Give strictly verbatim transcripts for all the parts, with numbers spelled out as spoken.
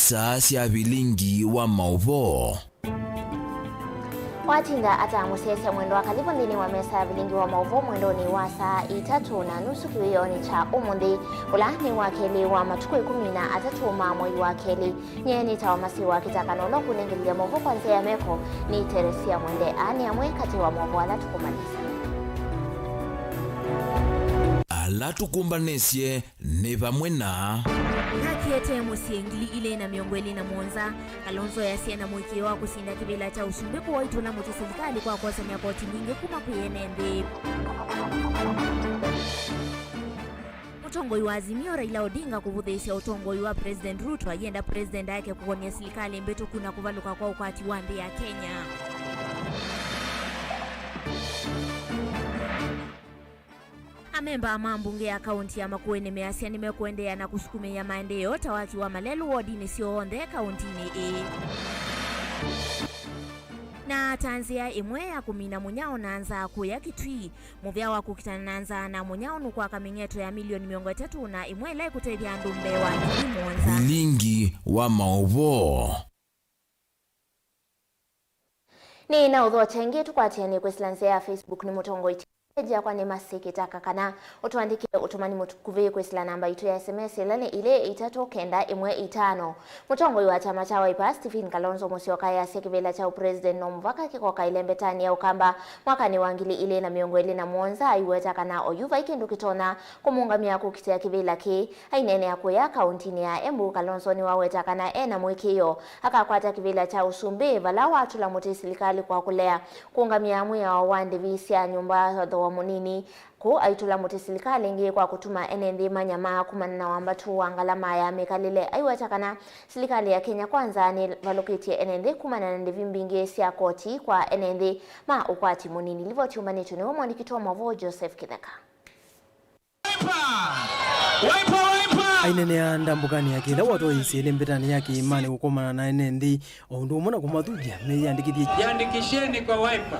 Taa sya vilingi wa maũvoo. Watinda ata mũsyaĩĩsya mwendo wa kalĩvo nthĩnĩ wa mesa ya vilingi wa maũvoo mwendonĩ wa saa itatũ na nusu kĩwĩonĩ kya ũmũnthĩ, ũla nĩ wa kelĩ wa matukũ ĩkũmi na atatũ ma mwei wa kelĩ. Nyie nĩtawa Masi wa Kĩtaka, na ũla ũkũnengelelya maũvoo kwa nzĩa ya meko nĩ Teresia Mwende. Aa nĩ amwe katĩ wa maũvoo ala tũkũmanyĩsya. Ala tũkũmbanĩsye nĩ vamwe na. Yakiete mũsyĩ ngili ilĩ na mĩongo ĩlĩ na mũonza, Kalonzo easya ena mũĩkĩĩo wa kũsinda kĩvĩla kya ũsumbĩ kũu aitũla mũtĩ silikalĩ kwa kwosany'a koti mbingĩ kuma kwĩ ene nthĩ. Mũtongoi wa Azimio Raila Odinga kũvũthĩĩsya ũtongoi wa President Ruto, ayenda President aeke kũkomya silikalĩ mbĩtũku na kũvalũka kwa ũkwati wa nthĩ ya Kenya. Amemba ma mbunge ya kaunti ya Makueni measya nĩmekũendeea na kũsukumĩĩa maendeeo ta waki wa malelũ wodinĩ syonthe kauntinĩ ĩĩ. Na ta nzĩa ĩmwe ya kũmina mũnyao na nzaa kũya Kitui, mũvea wa kũkitana na nzaa na mũnyao nũkwaka mĩng'eto ya milioni mĩongo ĩtatũ na ĩmwe ĩla ĩkũtethya andũ mbee wa ngili mũonza. Vilingi wa maũvoo. Nĩ na ũthokya ĩngĩ tũkwatĩanĩe kwĩsĩla nzĩa ya Facebook nĩ mũtongoi Page yakwa nĩ Masi Kĩtaka, kana ũtũandĩkĩe ũtũmani mũkuvĩ kwĩsĩla namba itũ ya S M S ĩla nĩ ilĩ itatũ kenda ĩmwe itano. Mũtongoi wa kyama kya Wiper, Stephen Kalonzo Musyoka, easya kĩvĩla kya ũpresident no mũvaka kĩkoka ĩlembetanĩ ya Ũkamba mwakanĩ wa ngili ilĩ na mĩongo ĩlĩ na mũonza, aiweta kana oyu vai kĩndũ kĩtonya kũmũngamya kũkitĩa kĩvĩla kĩĩ. Aineenea kũya kauntinĩ ya Embu, Kalonzo nĩwaweta kana e na mũĩkĩĩo akakwata kĩvĩla kya ũsumbĩ vala watũla mũtĩ silikalĩ kwa kũlea kũũngamya mwĩao wa ndĩvi sya nyũmba thooa mũnini, kũu aitũla mũtĩ silikalĩ ĩngĩ kwa kũtuma ene nthĩ manyamaa kumana na wambatu wa ngalama ya mĩkalĩle. Aiweta kana silikalĩ ya Kenya Kwanza nĩvalũkĩtye ene nthĩ kumana na ndĩvi mbingĩ sya koti kwa ene nthĩ ma ũkwati mũnini. Livoti yũmbanĩtw'e nĩwe mwandĩki wa maũvoo Joseph Kĩtheka. Wiper! Wiper, Wiper! Aineenea ndambũkanĩ yake ĩla watwaĩĩsye ĩlembetanĩ ya kĩĩmanĩ kũkomana na ene nthĩ, o ũndũ ũmwe na kũmathuthya meyĩandĩkĩthye. Jiandikisheni kwa Wiper.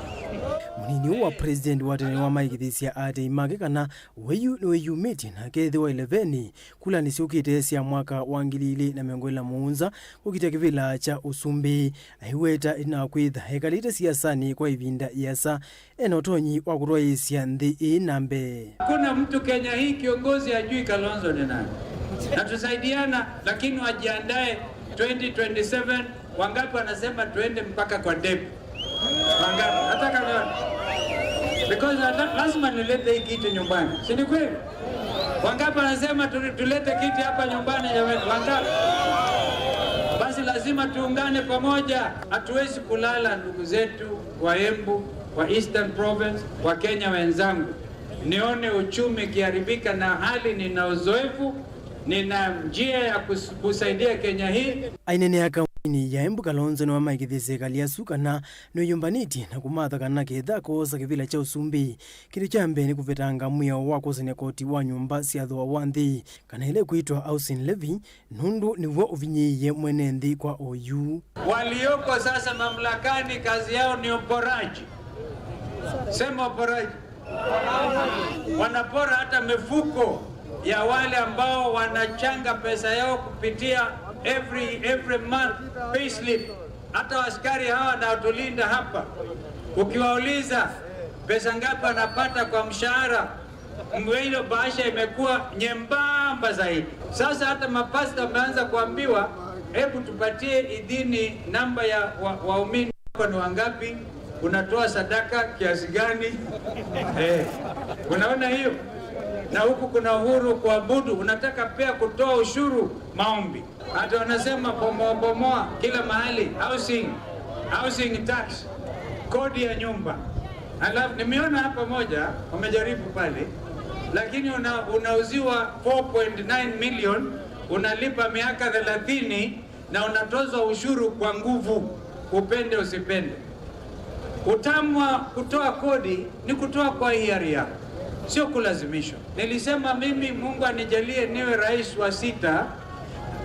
Mũnini ũũ wa president wa tene nĩwamaĩkĩĩthĩsya aatĩĩi make kana wĩyu nĩwĩyumĩtye na akeethĩwa ĩlevenĩ kulanĩ syũkĩte sya mwaka wa ngili ilĩ na mĩongo ĩlĩ na mũonza kũkitya kĩvĩla kya ũsumbĩ. Aiweta ĩtina wa kwĩtha ekalĩte siasanĩ kwa ĩvinda ĩasa, ena ũtonyi wa kũtwaĩĩsya nthĩ ĩĩ na mbee. Hakuna mtu Kenya hii kiongozi ajui Kalonzo ni nani. Na tusaidiana, lakini wajiandae twenty twenty-seven, wangapi wanasema tuende mpaka kwa debe? Wangapi? Nataka nione. Because la-, lazima nilete hii kitu nyumbani. Si ni kweli? Wangapi wanasema tu-, tulete kiti hapa nyumbani jamani? Wangapi? Basi lazima tuungane pamoja. Hatuwezi kulala, ndugu zetu wa Embu, wa Eastern Province, wa Kenya wenzangu. Nione uchumi ikiharibika, na hali nina uzoefu, nina njia ya kus-, kusaidia Kenya hii. Aineenea kauntinĩ ya Embu, Kalonzo nĩwamaĩkĩĩthĩsye ekali asu kana nĩwĩyũmbanĩtye na kũmatha kana ketha akoosa kĩvĩla kya ũsumbĩ, kĩndũ kya mbee nĩ kũvetanga mwĩao wa kwosany'a koti wa nyũmba sya thooa wa nthĩ, kana ĩla ĩkwĩtwa housing levy, nũndũ nĩw'o ũvinyĩĩie mwene nthĩ kwa oyu. Walioko sasa mamlakani, kazi yao ni uporaji. Sema uporaji. Wanapora hata mifuko ya wale ambao wanachanga pesa yao kupitia every, every month payslip. Hata askari hawa wanaotulinda hapa, ukiwauliza pesa ngapi wanapata kwa mshahara, mwe-, hiyo bahasha imekuwa nyembamba zaidi. Sasa hata mapasta wameanza kuambiwa, "Hebu tupatie idhini, namba ya wa-, waumini wako ni wangapi, unatoa sadaka kiasi gani?" Eh, unaona hiyo? Na huku kuna uhuru kuabudu, unataka pia kutoa ushuru maombi. Hata wanasema bomoa, bomoa kila mahali, housing, housing tax, kodi ya nyumba. Alafu nimeona hapa moja wamejaribu pale, lakini una-, unauziwa four point nine million, unalipa miaka thelathini na unatozwa ushuru kwa nguvu, upende usipende. Utamu wa kutoa kodi ni kutoa kwa hiari yako, sio kulazimishwa. Nilisema mimi, Mungu anijalie niwe rais wa sita,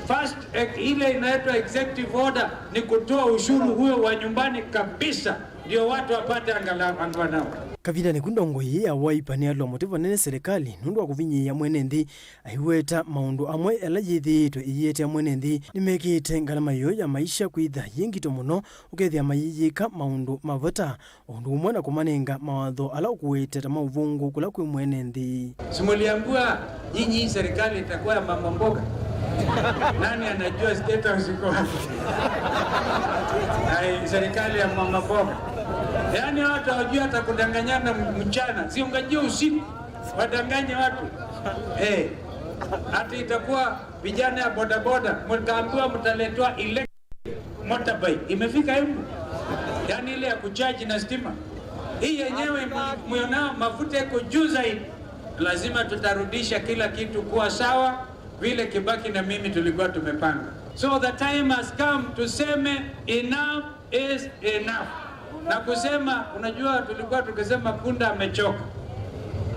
first, eh, ile inaitwa executive order ni kutoa ushuru huyo wa nyumbani kabisa, ndio watu wapate angalau, angalau. Kavindanĩ ku, ndongoi ĩĩ ya Wiper nĩyalũa mũtĩ vanene silikalĩ nũndũ wa kũvinyĩĩa mwene nthĩ, aiweta maũndũ amwe ala yĩthĩĩtwe ĩyĩetea mwene nthĩ nĩmekĩĩte ngalama yoo ya maisha kwĩtha yĩ ngito mũno, ũkethĩa mayĩyĩka maũndũ ma vata, o ũndũ ũmwe na kũmanenga mawatho ala ũkũĩte ta ma ũvũngũ kũla kwĩ mwene nthĩ. Si muliambiwa nyinyi hii serikali itakuwa ya mama mboga? Nani anajua State House iko wapi? Ai, serikali ya mama mboga. Yaani watu hawajui hata kudanganyana mchana. Si ungajua usiku, wadanganye watu. Eh, ati itakuwa vijana ya bodaboda, mkaambiwa mtaletwa electric motorbike. Imefika Embu? Yaani ile ya kucharge na stima. Hii yenyewe mlionao mafuta yako juu zaidi. Lazima tutarudisha kila kitu kuwa sawa vile Kibaki na mimi tulikuwa tumepanga. So the time has come tuseme enough is enough. Na kusema, unajua tulikuwa tukisema punda amechoka.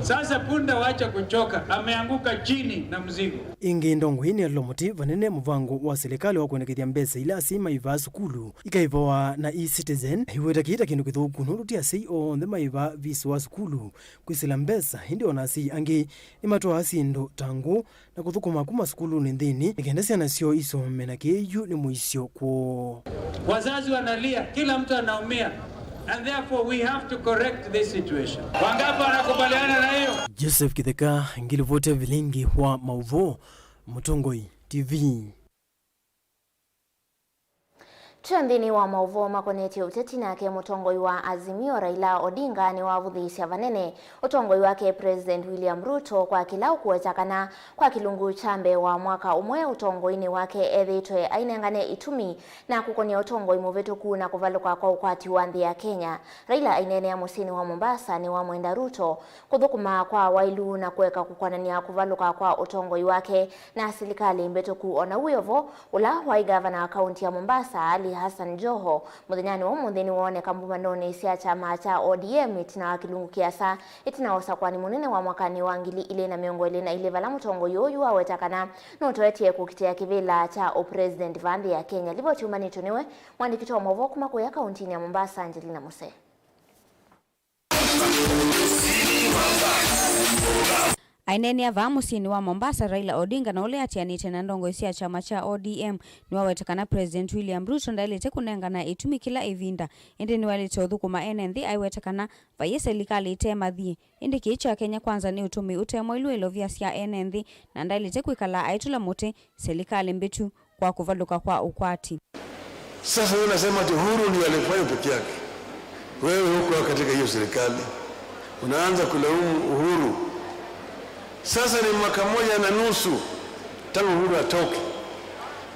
Sasa punda wacha kuchoka, ameanguka chini na mzigo. Ĩngĩ, ndongoi ĩĩ nĩyalũa mũtĩ vanene mũvango wa silikalĩ wa kwonekethya mbesa ila asyai maĩvaa sukulu ikaĩvawa na e-Citizen, aiweta kĩĩ ta kĩndũ kĩthũku nũndũ ti asyai onthe maĩvaa visi wa sukulu kwĩsĩla mbesa, ĩndĩ o na asyai angĩ nĩmatwaa syĩndũ ta ngũ na kũthũkũma kuma sukulunĩ nthĩnĩ nĩ kenda syana syoo isome na kĩĩ yu nĩ mũisyo kwoo. Wazazi wanalia, kila mtu anaumia, and therefore we have to correct this situation. Wangapi wanakubaliana na hiyo? Joseph Kitheka, ngilivoti ya vilingi wa maũvoo, Mũtongoi T V. Twĩ nthĩnĩ wa maũvoo makonetye ũteti, nake mũtongoi wa Azimio Raila Odinga nĩwavũthĩĩsya vanene ũtongoi wake President William Ruto kwa kĩla ũkũweta kana kwa kĩlungu kya mbee wa mwaka ũmwe ũtongoinĩ wake ethĩĩtwe ainengane itumi na kũkonya ũtongoi mũvĩtũku na kũvalũka kwa ũkwati wa nthĩ ya Kenya. Raila aineenea mũsyĩnĩ wa Mombasa nĩwamwenda Ruto kũthũkũma kwa wailu na kũeka kũkonany'a kũvalũka kwa ũtongoi wake na silikalĩ mbĩtũku. O na wĩ o vo, ũla waĩ ngavana wa kaunti ya Mombasa, Ali Hassan Joho, mũthenyanĩ wa ũmũnthĩ nĩwooneka mbumanonĩ sya kyama kya O D M ĩtina wa kĩlungu kĩasa, ĩtina wa ũsakũani mũnene wa mwakanĩ wa ngili ilĩ na mĩongo ĩlĩ na ilĩ, vala mũtongoi ũyu waweta kana nũtoetye kũkitĩa kĩvĩla kya ũpresident vaa nthĩ ya Kenya. Livoti yumanĩtw'e nĩwe mwandĩki witũ wa maũvoo kuma kũya kauntinĩ ya Mombasa, Angelina Muse. Aineenea vaa mũsyĩnĩ wa Mombasa, Raila Odinga, na ũla atianĩte na ndongoi sya kyama kya O D M, nĩwaweta kana President William Ruto ndaĩlĩte kũnengana itumi kĩla ĩvinda, ĩndĩ nĩwaĩlĩte ũthũkũma ene nthĩ, aiweta kana vaiĩ silikalĩ ĩte mathiĩ. Ĩndĩ kĩĩ kya Kenya Kwanza nĩ ũtũmĩi ũte mwaĩlu wa ilovia sya ene nthĩ, na ndaĩlĩte kwĩkala aitũla mũtĩ silikalĩ mbĩtu kwa kũvalũka kwa ũkwati. Sasa wewe unasema ati Uhuru ndiye alifanya peke yake. Wewe huko katika hiyo serikali, unaanza kulaumu Uhuru. Sasa ni mwaka moja na nusu tangu Uhuru atoke.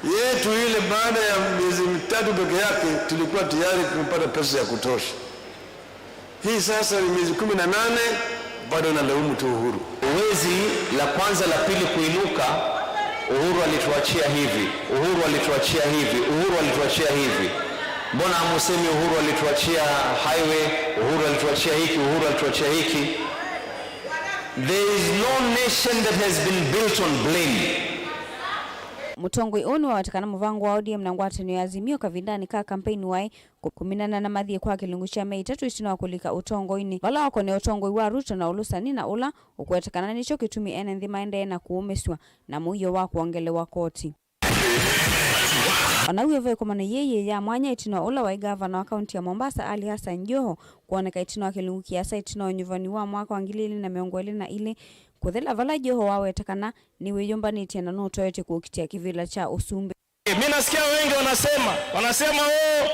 Yetu ile, baada ya miezi mitatu peke yake, tulikuwa tayari kupata pesa ya kutosha. Hii sasa ni miezi kumi na nane, bado nalaumu tu Uhuru. Wezi la kwanza, la pili kuinuka, Uhuru alituachia hivi, Uhuru alituachia hivi, Uhuru alituachia hivi. Mbona hamusemi Uhuru alituachia highway, Uhuru alituachia hiki, Uhuru alituachia hiki? There is no nation that has been built on blame. Mũtongoi ũũ nĩwaweta kana mũvango wa O D M na ngwatanĩo ya Azimio kavindanĩ ka kampeini waĩ kũ-, kũminana na mathiĩ kwa kĩlungu kya myei ĩtatũ ĩtina wa kũlika ũtongoinĩ, vala wakonea ũtongoi wa Ruto na ũlũsani, na ũla ũkũwetekana nĩkyo kĩtumi ene nthĩ maendee na kũũmĩsw'a na mũio wa kwongelewa koti. O na w'o ve ĩkomano yĩĩ yĩ ya mwanya ĩtina wa ũla waĩ ngavana wa kaunti ya Mombasa, Ali Hassan Joho, kwoneka ĩtina wa kĩlungu kĩasa ĩtina wa ũnyuvani wa mwaka wa ngili ilĩ na mĩongo ĩlĩ na ilĩ kũthela, vala Joho waweta kana nĩwĩyũmbanĩtye na nũtoetye kũkitĩa kĩvĩla kya ũsumbĩ. Mimi nasikia wengi wanasema, wanasema, "Oh,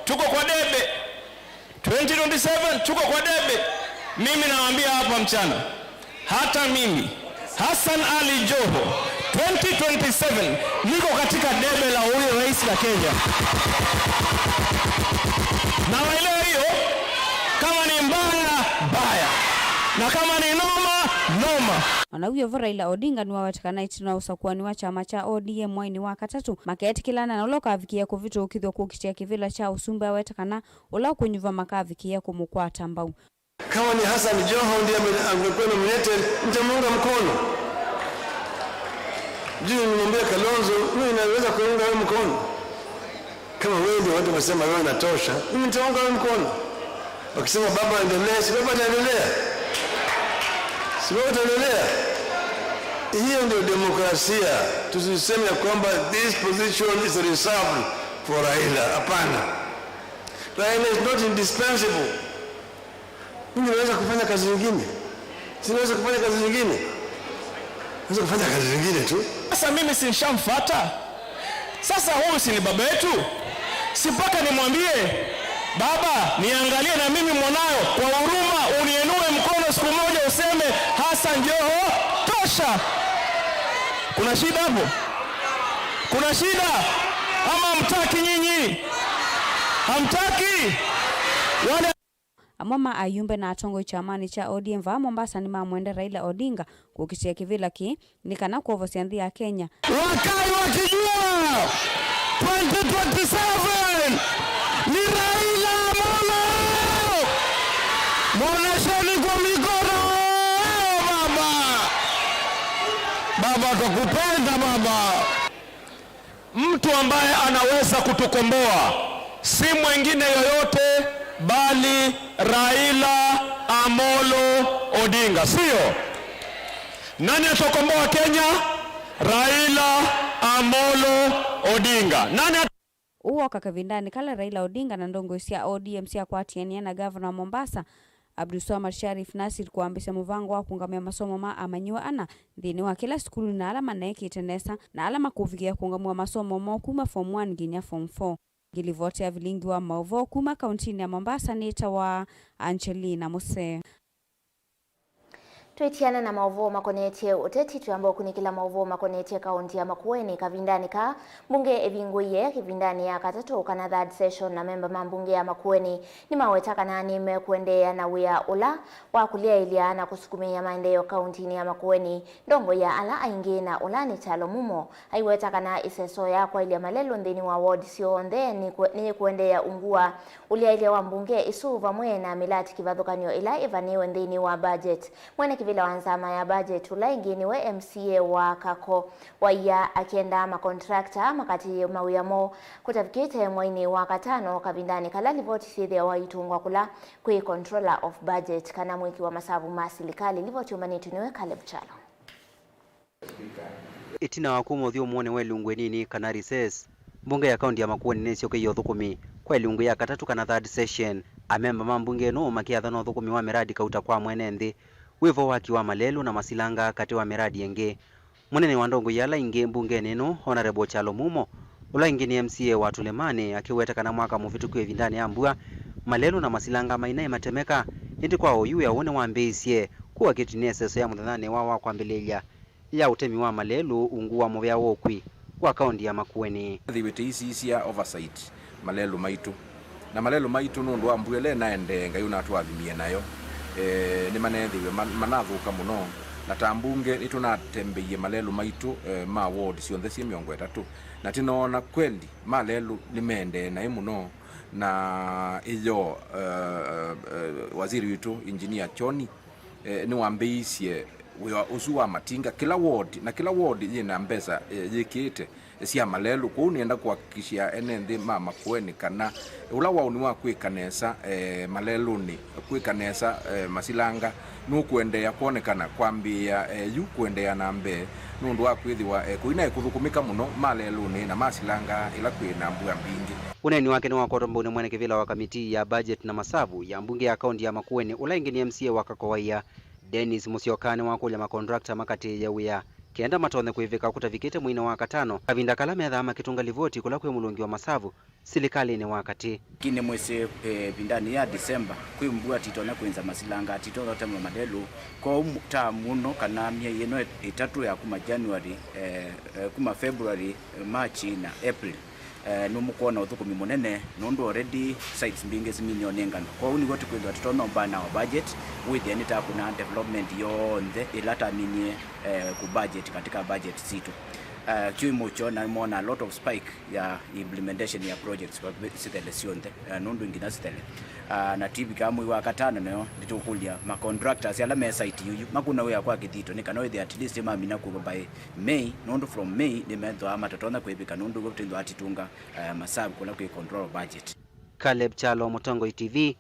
tuko kwa debe. Twenty twenty-seven, tuko kwa debe." Mimi nawaambia hapa mchana, hata mimi, Hassan Ali Joho, twenty twenty-seven, niko katika debe la huyo rais la Kenya. Na waelewe hiyo, kama ni mbaya, mbaya. Na kama ni noma, noma. O na w'o vo, Raila Odinga nĩwawetekana ĩtina wa ũsakũani wa kyama kya O D M mwainĩ wa katatũ, maketĩkĩlana na ũla ũkavikĩĩa kũvĩtũkĩthw'a kũkitĩa kĩvĩla kya ũsumbĩ, aweta kana ũla ũkũnyuva makavikĩĩa kũmũkwata mbau. Kama ni Hassan Joho ndiye ame-, amekuwa nominated, nitamuunga mkono. Juu nimwambia Kalonzo, mimi naweza kuunga wewe mkono. Kama wewe ndio watu wamesema wewe inatosha, mimi nitaunga wewe mkono. Wakisema baba endelee, si baba ataendelea? Si baba ataendelea? Hiyo ndio demokrasia. Tusiseme ya kwamba this position is reserved for Raila. Hapana. Raila is not indispensable. Mimi naweza kufanya kazi nyingine. Sinaweza kufanya kazi nyingine. Naweza kufanya kazi nyingine tu. Sasa mimi si nishamfuata? Sasa huyu si ni baba yetu? Si mpaka nimwambie, "Baba, niangalie na mimi mwanayo kwa huruma, uniinue mkono siku moja useme, 'Hassan Joho, tosha'"? Kuna shida hapo? Kuna shida? Ama hamtaki nyinyi? Hamtaki? Wale Amwe ma ayumbe na atongoi kyamanĩ kya O D M vaa Mombasa nĩmamwenda Raila Odinga kũkitĩa kĩvĩla kĩĩ nĩ kana kwovosya nthĩ ya Kenya. Wakai wakijua twenty twenty-seven ni Raila Amolo! Mwonesheni kwa mikono, baba! Baba, twakupenda, baba! Mtu ambaye anaweza kutukomboa si mwingine yoyote bali Raila Amolo Odinga, sio? Nani atakomboa Kenya? Raila Amolo Odinga. Nani at- Ũu woka kavindanĩ kala Raila Odinga na ndongoi sya O D M syakwatĩanĩa na ngavana wa Mombasa, Abdulswamad Sharif Nassir, kwambĩsya mũvango wa kũũngamĩa masomo ma amanyĩw'a ana nthĩnĩ wa kĩla sukulu, na ala maneekĩte nesa na ala makũvikĩa kũũngamw'a masomo moo kuma form one nginya form four. Ngilivoti ya vilingi wa maũvoo kuma kauntinĩ ya Mombasa nĩtawa Angelina Musee. Twĩtiana na maũvoo makonetye ũteti, twĩamba ũkunĩkĩla maũvoo makonetye kaunti ya Makueni. Kavindanĩ kaa, mbunge ĩvingũie kĩvindanĩ ya katatũ kana third session, na memba ma mbunge ya Makueni nĩmaweta kana nĩmekũendeea na wĩa ũla wa kũlyaĩlya na kũsukumĩĩa maendeeo kauntinĩ ya Makueni. Ndongoi ya ala aingĩ na ũla nĩ Kyalo Mumo aiweta kana ĩseso ya kwaĩlya malelũ nthĩnĩ wa ward syonthe nĩkwe-, nĩyĩkũendeea ungu wa ũlyaĩlya wa mbunge ĩsu vamwe na mĩlati kĩvathũkany'o ĩla ĩvanĩwe nthĩnĩ wa budget. Mwene kĩvĩla wa nzama ya budget ũla ĩngĩ nĩwe M C A wa Kako Waia akĩenda makontrakta makatĩĩe mawĩa moo kũtavikĩte mweinĩ wa katano, kavindanĩ kala livoti syĩthĩawa itũngwa kũla kwĩ Controller of Budget kana mwĩki wa masavu ma silikalĩ. Livoti yũmbanĩtw'e nĩwe Caleb Kyalo. Ĩtina wa kuma ũthyũmũonĩ wa ĩlungu ĩnini kana recess, mbunge ya kaunti ya Makueni nĩsyokeie ũthũkũmi kwa ĩlungu ya katatũ kana third session, amemba ma mbunge ĩno makĩathana ũthũkũmi wa mĩradi kauta kwa mwene nthĩ, wĩ vo waki wa malelũ na masilanga katĩ wa mĩradi ĩngĩ. Mũnene wa ndongoi ala ingĩ mbungenĩ ĩno, Honorable Kyalo Mumo, ũla ĩngĩ nĩ M C A wa Tũlĩmanĩ, akĩweta kana mwaka mũvĩtũku ĩvindanĩ ya mbua, malelũ na masilanga mainaĩ matemeka, ĩndĩ kwa oyu wĩa ũũ nĩwambĩĩisye, kũu akĩtinia ĩseso ya mũthenyanĩ wa wa kwambĩlĩĩlya ya ũtemi wa malelũ ungu wa mũvea wa ũkui wa kaunti ya Makueni. Ethĩwe tĩisisya oversight malelũ maitũ. Na malelũ maitũ nũndũ wa mbua ĩla ĩnaendee, Ngai ũnatũathimie nayo, eh, nĩmaneethĩiwe ma-, manathũka mũno. Na ta mbunge nĩtũnatembeie malelũ maitũ, eh, ma ward syonthe syĩ mĩongo ĩtatũ. Na tĩnoona kweli malelũ nĩmeendee naĩ mũno. Na ĩyo, eh, eh, waziri witũ, Engineer Kyoni, eh, nĩwambĩĩisye wĩa ũsu wa matinga kĩla ward, na kĩla ward yĩna mbesa, eh, yĩkĩĩte sya malelũ. Kwoou nĩenda kũhakikishia ene nthĩ ma Makueni kana ũla waũni wa kwĩka nesa, eh, malelũnĩ, kwĩka nesa, eh, masilanga nũkũendeea kwonekana kwambĩĩa, eh, yu kũendeea na mbee nũndũ wa kwĩthĩwa, eh, kũinaĩ kũthũkũmĩka mũno malelũnĩ na masilanga ĩla kwĩ na mbua mbingĩ. Ũneeni wake nĩwakwatwa mbau nĩ mwene kĩvĩla wa kamitii ya budget na masavu ya mbunge ya kaunti ya Makueni, ũla ĩngĩ nĩ M C A wa Kako Waia, Dennis Musyoka, nĩwakũlya makontrakta makatĩĩe wĩa kenda matonye kwĩvĩka kũtavikĩte mweinĩ wa katano, kavinda kala methaa makĩtũnga livoti kũla kwĩ mũlũngi wa masavu silikalĩnĩ wa katĩ. Lakini mwĩsĩ, eh, ĩvindanĩ ya December, kwĩ mbua titonya kwĩnza masilanga, titonya ũtemwa malelũ. Kwoou mu-, ta mũno kana myei ĩno ĩtatũ ya kuma January, eh, eh, kuma February, eh, March na April, eh, nũmũkwona ũthũkũmi mũnene, nũndũ already sites mbingĩ siminie ũnengano. Kwoou nĩw'o tũkwĩthĩwa tũtonya ũmbana wa budget, wĩthĩa nĩtakũna development yonthe ĩla taminie, eh, ku budget, katika budget sitũ. Eh, kyũimo kyoo na mona a lot of spike ya implementation ya projects va-, sithele syonthe, eh, nũndũ nginya sithele. Ah, na tũivika mwei wa katano nayo nĩtũkũlya ma contractors ala me site yuyu makũna wĩa kwa kĩthito, nĩ kana wĩthĩa at least mamina kuma by May, nũndũ from May nĩmethĩwa matatonya kwĩvĩka, nũndũ w'o tũithĩwa tũitũnga, eh, masavu kũla kwĩ control budget. Caleb Kyalo, Mũtongoi T V,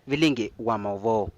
Vilingi wa maũvoo.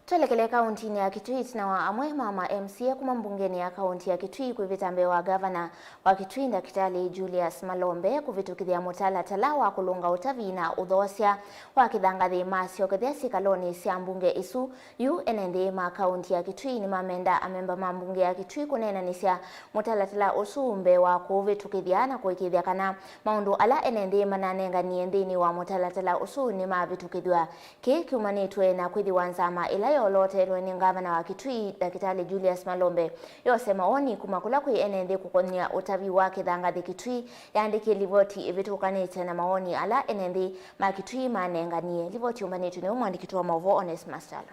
Twelekele kauntinĩ ya Kitui, ĩtina wa amwe ma ma M C A kuma mbungenĩ ya kaunti ya Kitui kwĩvĩta mbee wa ngavana wa Kitui, Ndakĩtalĩ Julius Malombe, kũvĩtũkĩthya mũtalatala wa kũlũnga ũtavi na ũthoosya wa kĩthangathĩ masyokethya syĩkalonĩ sya mbunge ĩsu. Yu ene nthĩ ma kaunti ya Kitui nĩmamenda amemba ma mbunge ya Kitui kũneenanĩsya mũtalatala ũsu mbee wa kũũvĩtũkĩthya na kũĩkĩĩthya kana maũndũ ala ene nthĩ mananenganie nthĩnĩ wa mũtalatala ũsu nĩmavĩtũkĩthw'a. Kĩĩ kyumanĩtw'e na kwĩthĩwa nzama ĩla yolotelwe nĩ ngavana wa Kitui, Ndakĩtalĩ Julius Malombe, yose mawoni kuma kũla kwĩ ene nthĩ kũkony'a ũtavi wa kĩthangathĩ Kitui, yaandĩkie livoti ĩvĩtũkanĩte na mawoni ala ene nthĩ ma Kitui manenganie. Livoti yũmbanĩtw'e nĩ mũandĩki witũ wa maũvoo Onesmus Kyalo.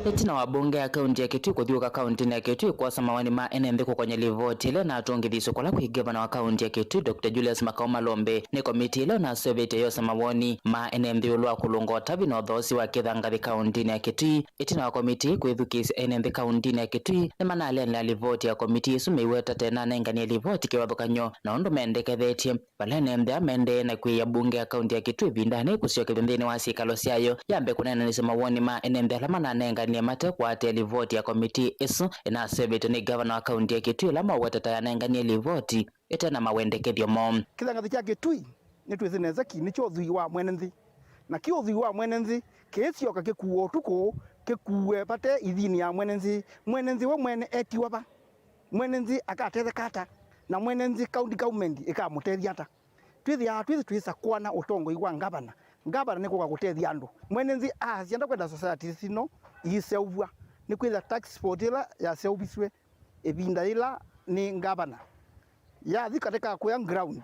Ĩtina wa mbunge ya kaunti ya Kitui kũthiũũka kauntinĩ ya Kitui kwosa mawoni ma ene nthĩ kũkony'a livoti ĩla ĩnatũngĩthisye kũla kwĩ ngavana wa kaunti ya Kitui, Doctor Julius Makau Malombe, nĩ komitii ĩla ũnaseũvĩtye yose mawoni ma ene nthĩ ĩũlũ wa kũlũnga ũtavi na ũthoosi wa kĩthangathĩ kauntinĩ ya Kitui. Ĩtina wa komitii kwĩthukĩĩsya, ene nthĩ kauntinĩ ya Kitui nĩmanaleanĩa livoti ya komitii ĩsu meiweta ta ĩnanenganie livoti kĩvathũkany'o na ũndũ mendekethetye. Vala ene nthĩ aa maendee na kwĩĩa mbunge ya kaunti ya Kitui ĩvindanĩ kũsyokethya nthĩnĩ wa syĩkalo syayo, yambe kũneenanĩsya mawoni ma ene nthĩ ala mananenganie mate kũatĩĩa livoti ya komitii ĩsu ĩnaseũvĩtw'e nĩ ngavana wa kaunti ya Kitui, ĩla maũweta ta yanenganie livoti ĩte na mawendekethyo moo. Kĩthangathĩ kya Kitui nĩtwĩsĩ nesa ki nĩkyo ũthwii wa mwene nthĩ, na kĩ ũthwii wa mwene nthĩ kĩisyoka kĩkuwe ũtukũ, kĩkuwe vate ithini ya mwene nthĩ. Mwene nthĩ we mwene etiwa va? Mwene nthĩ akatetheka ata? Na mwene nthĩ county government ĩkamũtethya ata? Twĩthĩaa twĩsĩ twĩsa kũana ũtongoi wa ngavana. Ngavana nĩ kũka kũtethya andũ. Mwene nthĩ asya ndakwenda societies ino iiseũvw'a, nĩkwĩthĩa tax vote ĩla yaseũvisw'e ĩvinda yĩla nĩ ngavana yathi katika kũya ground,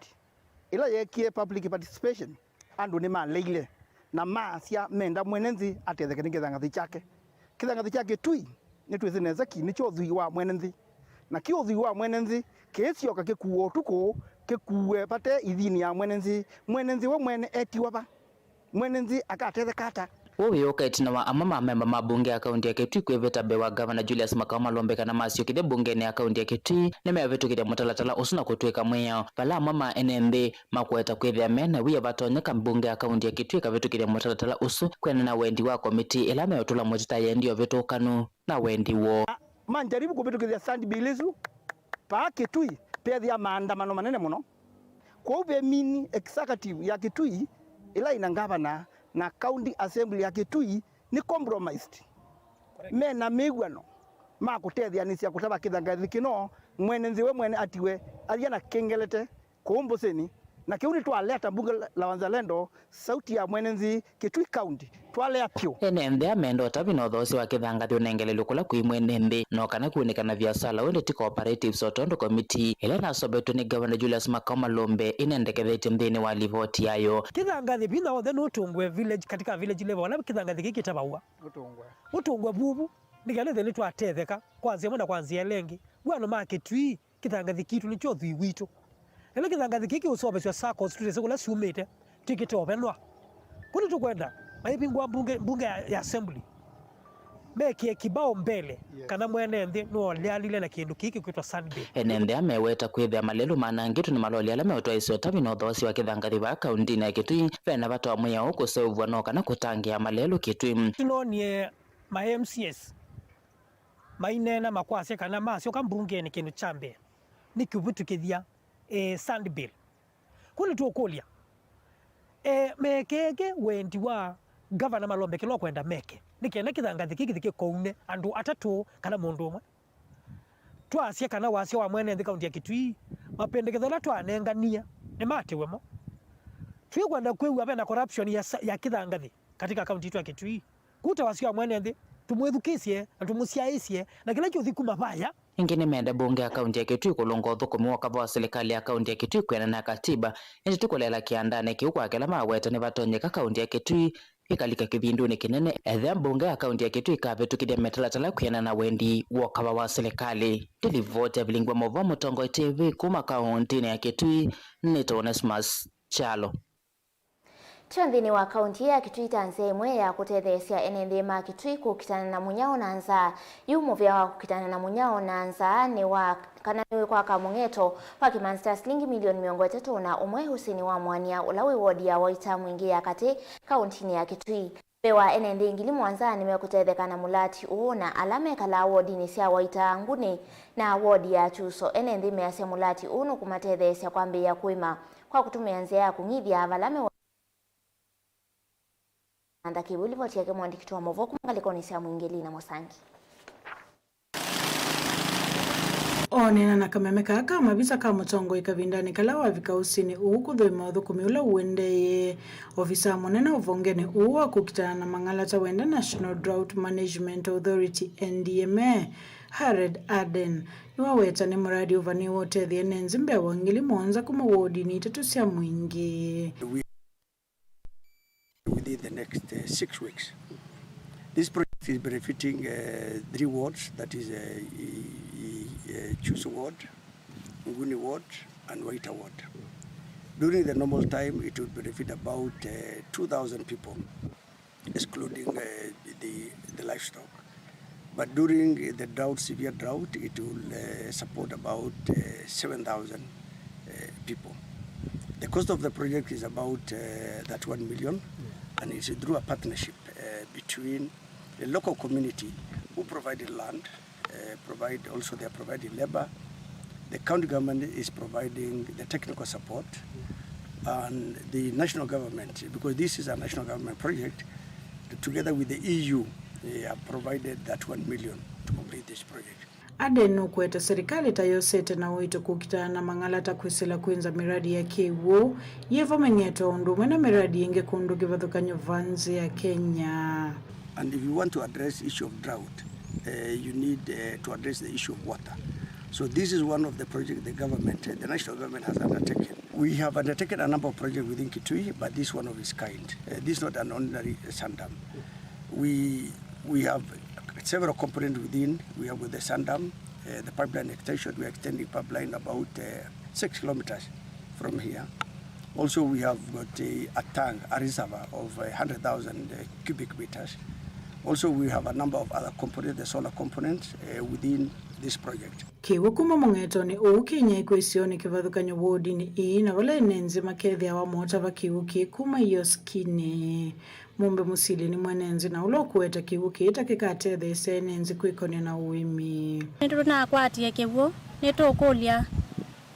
ĩla yeekie public participation, andũ nĩmaleile na maasya menda mwene nthĩ atetheke nĩ kĩthangathĩ kyake. Kĩthangathĩ kya Kĩtui nĩtwĩsĩ nesa ki nĩkyo ũthwii wa mwene nthĩ, na kĩ ũthwii wa mwene nthĩ kĩisyoka kĩkuwe ũtukũ, kĩkuwe vate ithini ya mwene nthĩ. Mwene nthĩ we mwene etiwa va? Mwene nthĩ akatetheka ata? Ũũ wĩũka ĩtina wa amwe ma amemba ma mbunge ya kaunti ya Kitui kwĩvĩta mbee wa Ngavana Julius Makau Malombe kana masyokethye mbungenĩ ya kaunti ya Kitui nĩmevĩtũkĩthya mũtalatala ũsu na kũtw'ĩka mwĩao, vala amwe ma ene nthĩ makũeta kwĩthĩa me na wia vatonyeka mbunge ya kaunti ya Kitui ĩkavĩtũkĩthya mũtalatala ũsu kwĩanana na wendi wa komitii ĩla meũtũla mũtĩ ta yendi ũvĩtũkanu na wendi woo. Manjaribu kũvĩtũkĩthya sand bill ĩsu, paa Kitui peethĩa maandamano manene mũno. Kwoou ve mini executive ya Kitui ĩla ĩna ngavana na county assembly ya Kitui nĩ compromised. Me na mĩw'ano ma kũtetheanĩsya kũtava kĩthangathĩ kĩno, mwene nthĩ we mwene atiwe athya na kĩngelete kũu mbũsĩnĩ. Na kĩu nĩtwalea ta mbunge la, la Wazalendo, sauti ya mwene nthĩ, Kitui County, twalea pyũ. Ene nthĩ aa menda ũtavi na ũthoosi wa kĩthangathĩ ũnengelelw'e kũla kwĩ mwene nthĩ, no kana kũunĩka na viasala ũndũ ti cooperatives o tondũ komitii ĩla ĩnaseũvĩtw'e nĩ Ngavana Julius Makau Malombe ĩnendekethetye nthĩnĩ wa livoti yayo. Kĩthangathĩ vinya w'onthe nũtũngwe village, katika village level, vala kĩthangathĩ kĩĩ kĩtavaw'a. Ũtũngwe. Ũtũngwe vuvu, nĩ kana ĩthĩe nĩtwatetheka kwa nzĩa ĩmwe na kwa nzĩa ĩla ĩngĩ. Wĩano ma Kĩtui, kĩthangathĩ kitũ nĩkyo ũthwii witũ. Na ĩla kĩthangathĩ kĩĩ kĩũseũvĩsw'a circles, tũtesĩ kũla syumĩte, twĩkĩte ũvenwa. Kũu nĩtũkwenda maivingũa mbunge, mbunge ya, ya assembly, mekĩe kibao mbele, yes, kana mwene nthĩ nĩwaleanile na kĩndũ kĩĩ kĩkwĩtwa sand bill. Ene nthĩ aa meweta kwĩthĩa malelũ manangĩtwe nĩ maloli ala meũtwaĩsya ũtavi na ũthoosi wa kĩthangathĩ vaa kauntinĩ ya Kitui. Ve na vata wa mwĩao kũseũvw'a no kana kũtangĩĩa malelũ Kitui. Tũnoonie ma M C As maineena makwasya kana masyoka mbungenĩ kĩndũ kya mbee nĩ kũvĩtũkĩthya, eh, sand bill. Kũu nĩtũkũlya, eh, mekeke wendi wa Ngavana Malombe kĩla ũkwenda meke, nĩ kenda kĩthangathĩ kĩĩ kĩthi kĩkoune andũ atatũ kana mũndũ ũmwe. Twasya kana wasya wa mwene nthĩ kaunti ya Kitui, mapendeketho ala twanenganie nĩmatiwe mo. Twĩkwenda kwĩw'a ve na corruption ya sa-, ya kĩthangathĩ katika kaunti yitũ ya Kitui. Kũu ta wasya wa mwene nthĩ, tũmwĩthukĩĩsye na tũmũsyaĩĩsye, na kĩla kĩũthi kuma vaya. Ĩngĩ nĩmenda mbunge ya kaunti ya Kitui kũlũnga ũthũkũmi wa ũkava wa silikalĩ ya kaunti ya Kitui kwĩanana na katiba, ĩndĩ ti kũleela kĩandanĩ kĩu kwa kĩla maweta nĩvatonyeka kaunti ya Kitui ĩkalika kĩvindunĩ kĩnene ethĩa mbunge ya kaunti ya Kitui ĩkavĩtũkĩthya mĩtalatala kwĩanana na wendi wa ũkava wa silikalĩ. Ndilivoti ya Vilingi wa Maũvoo Mũtongoi T V kuma kauntinĩ ya Kitui, nĩtawa Onesmus Kyalo. Tyo nthĩnĩ wa kaunti ya Kitui ta nzĩa ĩmwe ya kũtetheesya ene nthĩ ma Kitui kũkitana na mũnyao na nzaa. Yu mũvĩa wa kũkitana na mũnyao na nzaa nĩ wa kana nĩ kwaka mũng'eto wa kĩmanzi kya silingi milioni mĩongo ĩtatũ na ũmwe ũsĩnĩ wa Mwania, ũla wĩ wodi ya Waita Mwingĩ ya katĩ, kauntinĩ ya Kitui. Mbee wa ene nthĩ ngili mũonza nĩmekũtetheka na mũlati ũũ, na ala mekalaa wodinĩ sya Waita, Nguni, na wodi ya Kyuso. Ene nthĩ measya mũlati ũũ nũkũmatetheesya kwambĩĩa kũĩma kwa kũtũmĩa nzĩa ya kũng'ithya vala mewa. Martha Kĩw'ũ, livoti yake mwandĩki wa maũvoo kuma ngalĩkonĩ sya Mwingĩ, Lina Mũsangi. Oneena na kameme kaa ka mavisa ka mũtongoi kavindanĩ kala wavika ũsĩnĩ ũũ kũthũima ũthũkũmi ũla ũendeeye, ovisa mũnene ũvongenĩ ũũ wa kũkitana na mang'alata wenda National Drought Management Authority, N D M A, Hared Aden, nĩwaweta nĩ mũradi ũvanĩĩwe ũtethye ene nthĩ mbee wa ngili mũonza kuma wodinĩ itatũ sya Mwingĩ. Within the next, uh, six weeks. This project is benefiting, uh, three wards, that is, uh, i- i- uh, Chusu ward, Nguni ward, and Waita ward. During the normal time, it would benefit about, uh, two thousand people, excluding, uh, the, the livestock. But during the drought, severe drought, it will, uh, support about, uh, seven thousand, uh, people. The cost of the project is about, uh, thirty-one million, and it's through a partnership, uh, between the local community who provided land, uh, provide also, they are providing labor. The county government is providing the technical support, and the national government, because this is a national government project, together with the E U, they have provided that one million to complete this project. Aden nũkũweta serikali ta yosete na ũito kũkitana na mang'alata kwĩsĩla kwĩnza mĩradi ya kĩw'ũ yĩvo meng'eto ũndũ ũmwe na mĩradi ĩngĩ kũndũ kĩvathũkany'o va nzĩ ya Kenya. And if you want to address issue of drought, uh, you need, uh, to address the issue of water. So this is one of the projects the government, uh, the national government has undertaken. We have undertaken a number of projects within Kitui, but this is one of its kind. Uh, this is not an ordinary sand dam. We, we have several components within. We have with the sand dam, uh, the pipeline extension. We are extending pipeline about, uh, six kilometers from here. Also, we have got a, a tank, a reservoir of a hundred thousand, uh, cubic meters. Also, we have a number of other components, the solar components, uh, within this project. Kĩw'ũ kuma mũng'etonĩ ũũ kĩnyaĩĩkw'a isionĩ kĩvathũkany'o wodinĩ ii, na vala ene nzĩ makethĩawa mootava kĩw'ũ kĩĩ kuma ioskinĩ. Mũmbe Mũsili nĩ mwene nzĩ na ũla ũkũweta kĩw'ũ kĩĩ ta kĩkatetheesya ene nzĩ kwĩkony'a na ũĩmi. Nĩtũnakwatie kĩw'ũ, nĩtũkũlya,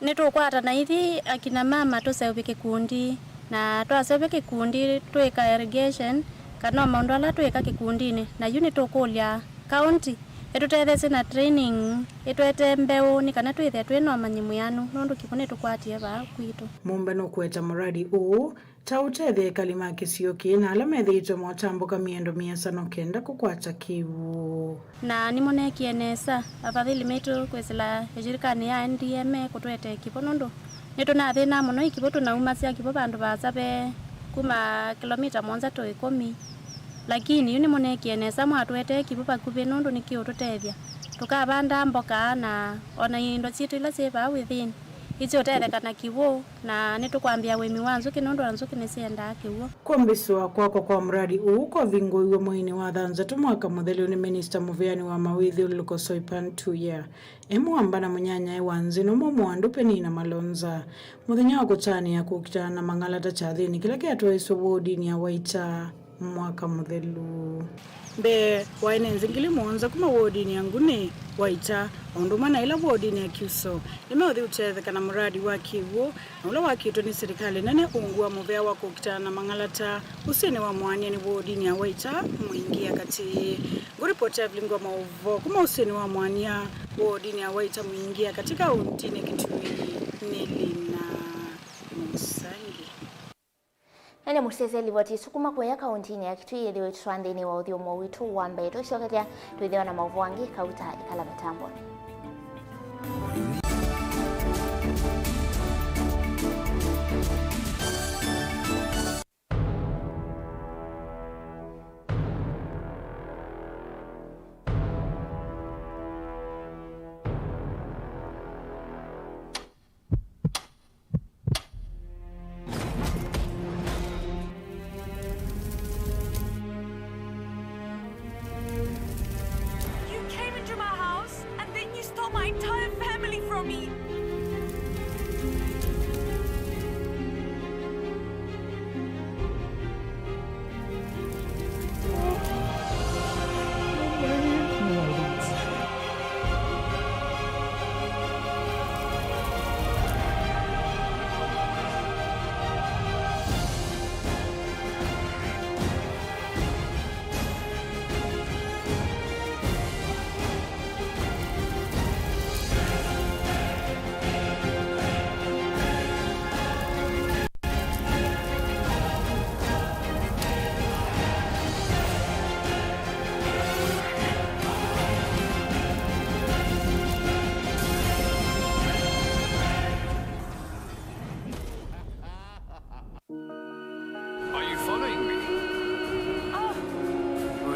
nĩtũkwatana ithyĩ akina mama tũseũvye kĩkundi, na twaseũvya kĩkundi twĩka irrigation, kana o maũndũ ala twĩka kĩkundinĩ, na yu nĩtũkũlya county ĩtũtetheesye na training, ĩtwete mbeũ, nĩ kana twĩthĩe twĩ na ũmanyi mwĩanu, nũndũ kĩw'ũ nĩtũkwatie vaa kwitũ. Mũmbe nũkũweta mũradi ũũ ta ũtethya ekali ma kĩsio kĩĩ na ala methĩĩtwe motambũka mĩendo mĩasano kenda kũkwata kĩw'ũ. Na nĩmonekie nesa afadhili maitũ kwĩsĩla ĩshirikanĩ ya N D M A kũtũetee kĩw'ũ, nũndũ nĩtũnathĩnaa mũno, ĩkĩw'ũ tũnaumasya kĩw'ũ vandũ vaasa ve kuma kĩlomita mũonza to ĩkũmi. Lakini yu nĩmonekie nesa mwatũetee kĩw'ũ vakuvĩ, nũndũ nĩkĩũtũtethya tũkavanda mboka na ona indo syitũ ila syĩ vaa within. Isyũtetheka na kĩw'ũ, na nĩtũkwambĩĩa ũĩmi wa nzũkĩ nũndũ nzũkĩ nĩsyendaa kĩw'ũ. Kwambĩsĩwa kwakwa kwa mũradi ũũ kwavingũiwe mweinĩ wa thanthatũ mwaka mũthelu nĩ Minista mũvĩanĩ wa mawĩthyũlũlũko Soipan Tuya, e mũamba na mũnyanyae wa nzĩ nũmwe Mwandu Penina Malonza, mũthenya wa kũtanĩa kũkitana na mang'alata kyathĩnĩ kĩla kyatwaĩswe wodinĩ ya Waita mwaka mũthelu. Mbee wa ene nzĩ ngili mũonza kuma wodinĩ ya Nguni, Waita, o ũndũ ũmwe na ĩla wodinĩ ya Kyuso, nĩmeũthi ũtetheka na mũradi wa kĩw'ũ, na ũla wakĩtwe nĩ silikalĩ nene ungu wa mũvea wa kũkitana na mang'alata ũsĩnĩ wa Mwania nĩ wodinĩ ya Waita Mwingĩ ya katĩ. Ngũripoti ya Vilingwa Maũvoo kuma ũsĩnĩ wa Mwania wodinĩ ya Waita Mwingĩ ya katĩ kauntinĩ Kitui nĩ Lina Mũsangi. Ene mũsyaĩĩsya livoti ĩsu kuma kũya kauntinĩ ya Kitui, ĩthĩwe ĩtũtwaa nthĩnĩ wa ũthyũmũo witũ wa mbee. Tũisyokethya twĩthĩwa na maũvoo angĩ kauta ĩkala mĩtambonĩ.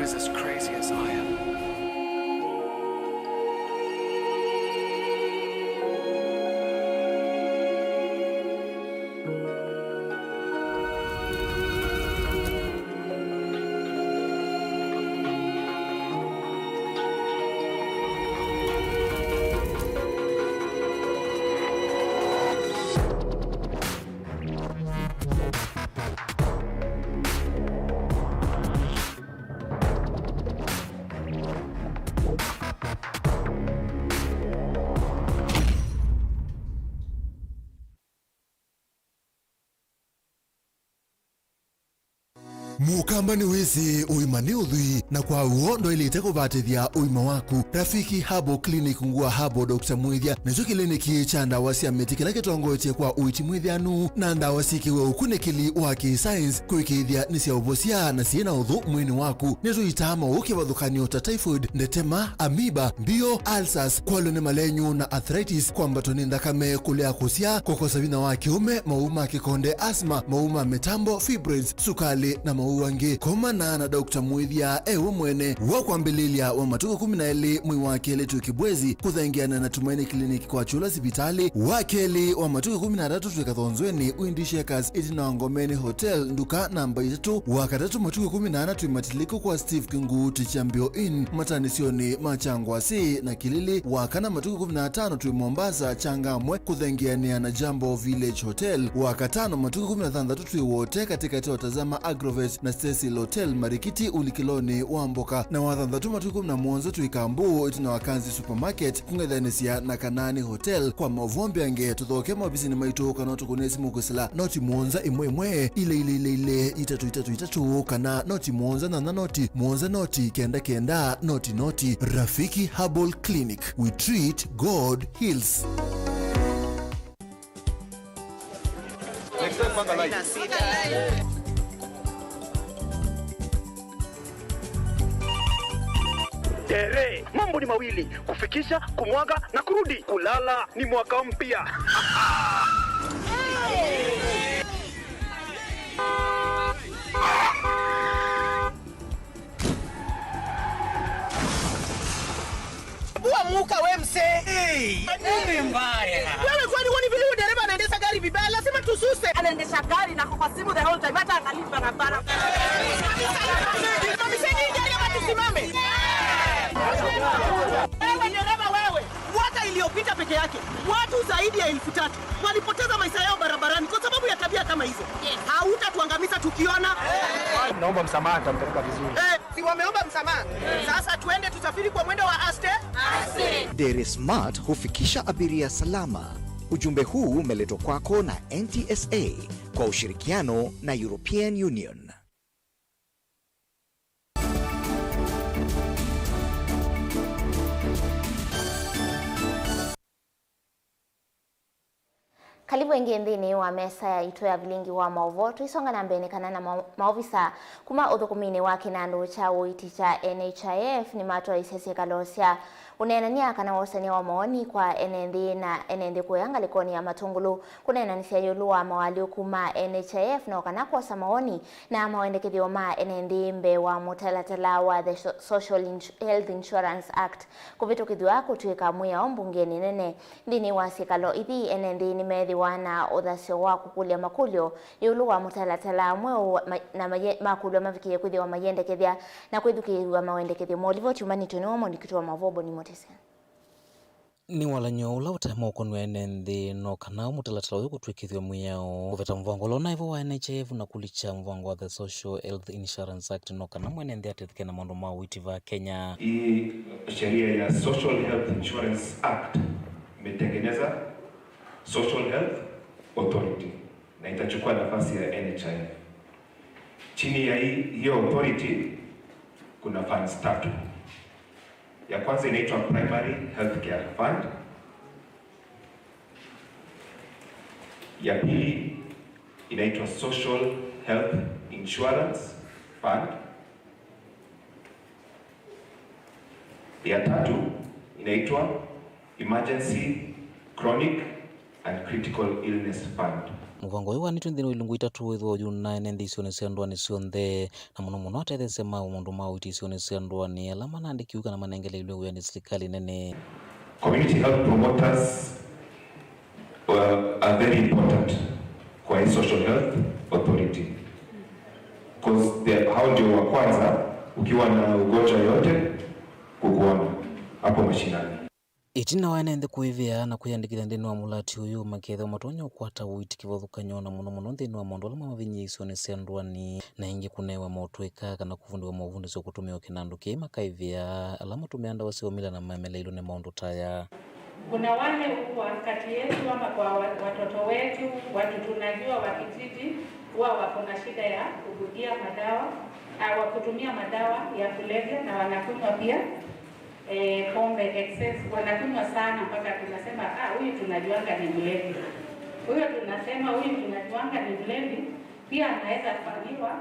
is as crazy as I am. Mũkamba nĩwĩsĩ ũima nĩ ũthwii, na kwa w'o ndwaĩlĩte kũvatĩthya ũima waku. Rafiki Herbal Clinic, Ngua Herbal Doctor Mwĩthya, nĩkyo kĩliniki kya ndawa sya mĩtĩ kĩla kĩtongoetye kwa ũiiti mwĩthĩanu na ndawa syĩkĩwe ũkunĩkĩli wa kĩ-science kũĩkĩĩthya nĩ sya ũvosya na syĩ na ũthũ mwĩĩnĩ waku. Nĩtũitaa maũũ kĩvathũkany'o ta typhoid, ndetema, amoeba, mbio, ulcers, kwalwa nĩ malenyu na arthritis, kwambatwa nĩ nthakame, kũlea kũsyaa, kũkosa vinya wa kĩũme, maũũ ma kĩkonde, asthma, maũũ ma mĩtambo, fibroids, sukalĩ, na maũũ angĩ. Komana na Doctor Mwĩthya e we mwene. Wa kwambĩlĩlya wa matukũ kũmi na elĩ mwei wa kelĩ twĩ Kibwezi, kũthengeana na Tumaini Clinic kwa Kyũla sivitalĩ. Wa kelĩ wa matukũ kũmi na atatũ twĩ Kathonzweni, Windy Shakers, ĩtina wa Ngomeni Hotel, nduka namba itatũ. Wa katatũ matukũ kũmi na ana twĩ Matiliku kwa Steve Kinguuti Kyambio Inn, matanĩsyonĩ ma Kyangwasĩ na Kilili. Wa kana matukũ kũmi na atano twĩ Mombasa, Changamwe, kũthengeanĩa na Jambo Village Hotel. Wa katano matukũ kũmi na thanthatũ twĩ Wote, katĩkatĩ wa Tazama Agrovet na Cecil Hotel, Marikiti, ũlikĩlonĩ wa mboka. Na wa thanthatũ matukũ kũmi na mũonza twĩ Kambu, ĩtina wa Kanzi Supermarket, kũng'ethanĩsya na Kanaani Hotel. Kwa maũvoo mbeange, tũthokee maovisinĩ maitũ kana ũtũkũnĩe simũ kwĩsĩla noti mũonza ĩmwe ĩmwe, ilĩ ilĩ ilĩ ilĩ, itatũ itatũ itatũ, kana noti mũonza nyanya noti, mũonza noti, kenda kenda, noti noti. Rafiki Herbal Clinic, we treat, God heals. Tere, mambo ni mawili, kufikisha, kumwaga na kurudi. Kulala ni mwaka mpya. Bua muka we mse. Hey, ni mbaya. Wewe kwani huoni vile huyu dereva anaendesha gari vibaya? Lazima tususe. Anaendesha gari na kwa simu the whole time, hata angalii barabara. Mamiseni gari ama tusimame. Wewe dereva wewe, mwaka iliyopita peke yake watu zaidi ya elfu tatu walipoteza maisha yao barabarani kwa sababu ya tabia kama hizo. Yes. Hautatuangamiza tukiona. Naomba msamaha, nitampeleka vizuri. Eh, si wameomba msamaha? Sasa tuende tusafiri kwa mwendo wa aste. Aste. Dere Smart hufikisha abiria salama. Ujumbe huu umeletwa kwako na N T S A kwa ushirikiano na European Union. Kalivu ĩngĩ nthĩnĩ wa mesa yaitũ ya vilingi wa maũvoo. Tũisonga na mbee nĩ kana na ma-, maovisa kuma ũthũkũminĩ wa kĩnandũ kya ũiiti kya N H I F nĩmatwaĩsye syĩkalo sya ũneenany'a kana wosany'a wa mawoni kwa ene nthĩ na ene nthĩ kũya ngalĩkonĩ ya Matũngũlũ kũneenanĩsya ĩũlũ wa mawaalyũku ma N H I F na o kana kwosa mawoni na mawendekethyo ma ene nthĩ mbee wa mũtalatala wa the So-, Social Insu-, Health Insurance Act kũvĩtũkĩthw'a kũtw'ĩka mwĩao mbungenĩ nene. Nthĩnĩ wa syĩkalo ithi, ene nthĩ nĩmeethĩwa na ũthasyo wa kũkũlya makũlyo ĩũlũ wa mũtalatala mweũ ma-, na maye-, makũlyo mavikĩe kwĩthĩwa mayĩendekethya na kwĩthukĩĩw'a mawendekethyo moo. Livoti yumanĩtw'e nĩ wa mwandĩki witũ wa maũvoo Boni Mutisia. Nĩ walany'o ũla ũte mokũnw'a ene nthĩ no kana mũtalatala ũyũ kũtw'ĩkĩthw'a mwĩao kũveta mũvango ũla ũnaĩ vo wa N H I F na kũlikya mũvango wa the Social Health Insurance Act no kana mwene nthĩ atetheke na maũndũ ma ũiiti va Kenya. Hii sheria ya Social Health Insurance Act imetengeneza Social Health Authority na itachukua nafasi ya N H I F. Chini ya hii, hiyo authority kuna funds tatu. Ya kwanza inaitwa Primary Healthcare Fund. Ya pili inaitwa Social Health Insurance Fund. Ya tatu inaitwa Emergency Chronic and Critical Illness Fund. Mũvango ũyũ wanĩtw'e nthĩnĩ wa ilungu itatũ, wĩthĩwa ũyũnaene nthĩ isionĩ sya ndũanĩ syonthe, na mũno mũno atetheesya ma maũndũ ma ũiiti isionĩ sya ndũanĩ ala manaandĩkiw'e kana manengeleilwe wĩa nĩ silikalĩ nene. Community health promoters, uh, are very important kwa hii social health authority. 'Cause they, hao ndio wa kwanza ukiwa na ugonjwa yote kukuona hapo mashinani. Ĩtina wa ene nthĩ kũĩvĩa na kwĩyandĩkĩthya nthĩnĩ wa mũlati ũyũ, makethĩwa matonya ũkwata ũiiti kĩvathũkany'o, na mũno mũno nthĩnĩ wa maũndũ ala mamavinyĩĩe isionĩ sya ndũanĩ, na ĩngĩ kũnewa motw'ĩka kana kũvundĩwa movundĩsyo kũtũmĩa o kĩnandũ kĩĩ makaĩvĩa ala matũmĩaa ndawa sya ũmila na mameleilwe nĩ maũndũ ta aya. Kuna wale huwa kati yetu ama kwa wa-, watoto wetu, watu tunajua wakizidi, huwa wako na shida ya kubugia madawa, ah, wa kutumia madawa ya kulevya na wanakunywa pia, eh, pombe excess, wanakunywa sana mpaka tunasema, "Ah, huyu tunajuanga ni mlevi." Huyo tunasema, "Huyu tunajuanga ni mlevi," pia anaweza fanyiwa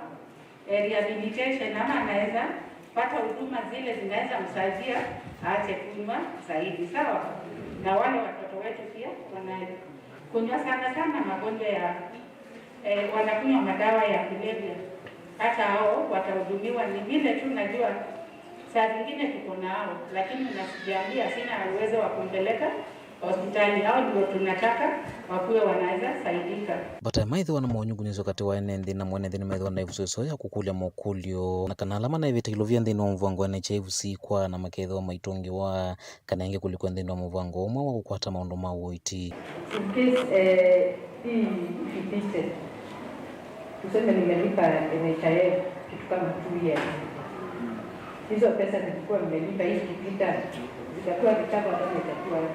eh, rehabilitation, ama anaweza pata huduma zile zinaweza msaidia aache kunywa zaidi, sawa? Na wale watoto wetu pia wanakunywa sana sana magonjwa ya, eh, wanakunywa madawa ya kulevya, hata hao watahudumiwa. Ni vile tu najua saa zingine tuko nao, lakini unasikiambia sina uwezo wa kumpeleka hospitali, hao ndio tunataka wakuwe wanaweza saidika. Vata maĩthĩwa na monyungunyĩsyo katĩ wa ene nthĩ na mwene nthĩ nĩmaĩthĩwa na ĩvuso ĩseo ya kũkũlya mokũlyo, na kana ala manaĩvĩte ilovia nthĩnĩ wa mũvango wa N H I F C kwa na makethĩwa maitũngĩwa, kana ĩngĩ kũlikwa nthĩnĩ wa mũvango ũmwe wa kũkwata maũndũ ma ũiiti. In case, eh, hii ipite, tuseme nimelipa N H I F kitu kama two years. Hizo pesa nilikuwa nimelipa hii ikipita, zitakuwa recovered ama itakuwa aje?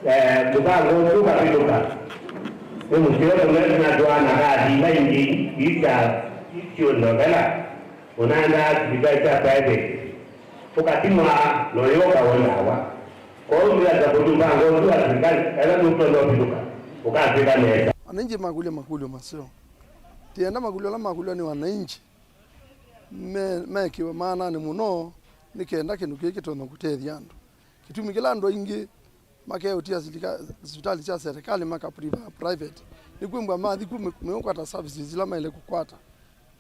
Eh, mũvango ũsu ũkavĩtũka. Nĩ mũseo mũno, ĩtina twaana kathi ila ingĩ ii sya isyũndovela, ũnaendaa sivitalĩ sya private, ũkathimwa na ũyũka ũendawa. Kwoou nĩwesa kũthi mũvango ũsu wa silikalĩ, ethĩwa nũtonya ũvĩtũka, ũkatw'ĩka nesa. Wananchi makũlya makũlyo maseo. Tienda makũlyo ala makũlwa nĩ wananchi me-, mekĩwe maananĩ mũno, nĩ kenda kĩndũ kĩĩ kĩtonya kũtethya andũ. Kĩtumi kĩla andũ aingĩ makeũtia silika-, sivitalĩ sya serikali maka prefer private, nĩ kwĩmbwa mathi ku me-, meũkwata services ila maĩle kũkwata.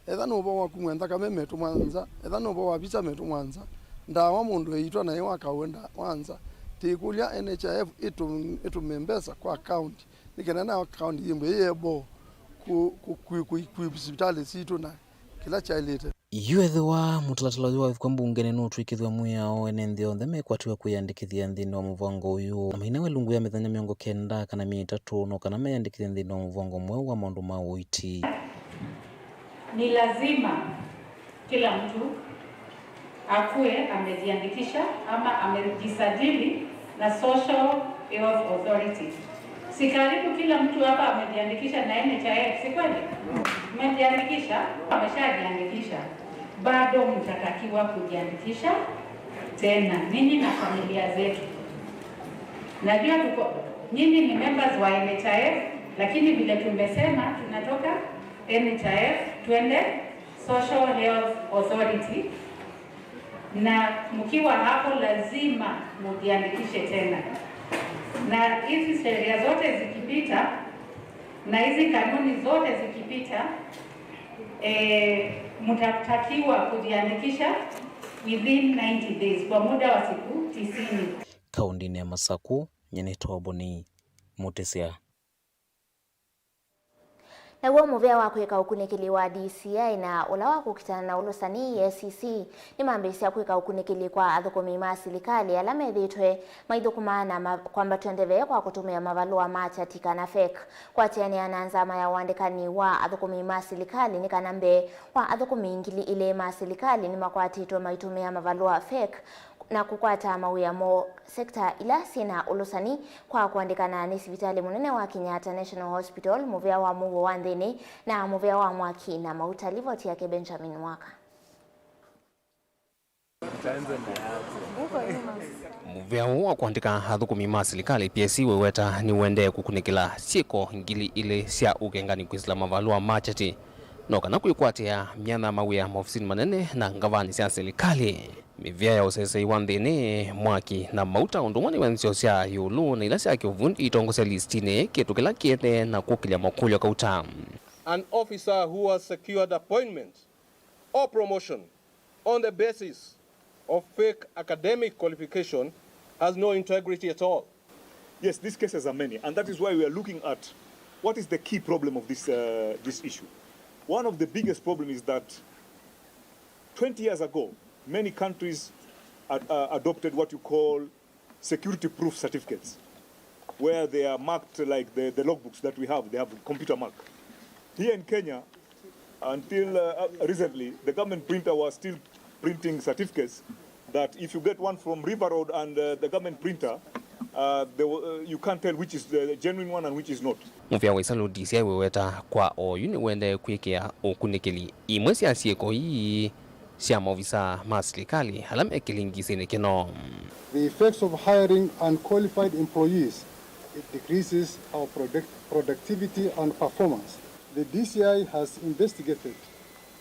Etha nĩ ũvoo wa kumw'a nthakame, metũmwa nza. Etha nĩ ũvoo wa visa, metũmwa nza. Ndawa mũndũ eĩtwa naĩ wa kawaida wa nza. Tĩkũlya N H I F ĩtũ-, ĩtũme mbesa kwa county, nĩ kenda nayo county yĩmbwe yĩ able kũ-, kũ-, kũ-, kũ-, kũ-, sivitalĩ sitũ na kĩla kyaĩlĩte. Yu ethĩwa mũtalatala ũyũ wavikwa mbungenĩ nũtw'ĩkĩthw'a mwĩao, ene nthĩ onthe mekwatĩwa kwĩyandĩkĩthya nthĩnĩ wa mũvango ũyũ, na mainawa ĩlungu ya mĩthenya mĩongo kenda kana myei ĩtatũ no kana meyandĩkĩthye nthĩnĩ wa mũvango mweũ wa maũndũ ma ũiiti. Ni lazima kila mtu akuwe amejiandikisha ama amejisajili na Social Health Authority. Si karibu kila mtu hapa amejiandikisha na N H I F, si kweli? Umejiandikisha, ameshajiandikisha. Bado mtatakiwa kujiandikisha tena, ninyi na familia zetu. Najua tuko, nyinyi ni members wa N H I F, lakini vile tumesema, tunatoka N H I F, twende Social Health Authority, na mkiwa hapo lazima mujiandikishe tena. Na hizi sheria zote zikipita, na hizi kanuni zote zikipita, eh, mtatakiwa kujiandikisha within ninety days, kwa muda wa siku tisini. Kaũndĩnĩ ya Masaku, nyie nĩtawa Boni Mũtĩsya. Naw'o mũvĩa wa kwĩka ũkunĩkĩli wa D C I na ũla wa kũkitana na ũlũsani, E A C C, nĩmambĩĩsya kwĩka ũkunĩkĩli kwa athũkũmi ma silikalĩ ala methĩĩtwe maithũkũmaa na ma-, kwambatw'a ndeve kwa kũtũmĩa mavalũa ma chati kana fake. Kwatĩanĩa na nzama ya ũandĩkani wa athũkũmi ma silikalĩ, nĩ kana mbee wa athũkũmi ngili ilĩ ma silikalĩ nĩmakwatĩtwe maitũmĩa mavalũa fake na kũkwata mawĩa moo sekta ila syĩ na ũlũsani kwa kũandĩkana nĩ sivitalĩ mũnene wa Kenyatta National Hospital, mũvĩa wa mũuo wa nthĩnĩ, na mũvĩa wa mwaki na mauta. Livoti yake Benjamin Waka. Mũvĩa ũũ wa kũandĩka athũkũmi ma silikalĩ, P S C, wĩweta nĩũendee kũkunĩkĩla syĩko ngili ilĩ sya ũkengani kwĩsĩla mavalũa ma chati, no kana kwĩkwatĩa myanya ya mawĩa maovisinĩ manene na ngavanĩ sya silikalĩ. Mĩvĩa ya ũsesei wa nthĩnĩ, mwaki na mauta, ũndũ ũmwe na iwenzyo sya ĩũlũ na ila sya kĩũvundi itongosya listinĩ, kĩndũ kĩla kĩendee na kũkĩlya makũlyo kauta. An officer who has secured appointment or promotion on the basis of fake academic qualification has no integrity at all. Yes, these cases are many, and that is why we are looking at what is the key problem of this, uh, this issue. One of the biggest problem is that twenty years ago, many countries ad-, uh, adopted what you call security proof certificates, where they are marked like the, the logbooks that we have, they have computer mark. Here in Kenya, until, uh, uh, recently, the government printer was still printing certificates that if you get one from River Road and, uh, the government printer, uh, they, will- uh, you can't tell which is the genuine one and which is not. Mũvĩa wa Isalu D C I wĩweta kwa oyu nĩwendee kwĩkĩa ũkunĩkĩli imwe sya syĩko ii sya maovisaa ma silikalĩ ala me kĩlingisinĩ kĩno. The effects of hiring unqualified employees, it decreases our product-, productivity and performance. The D C I has investigated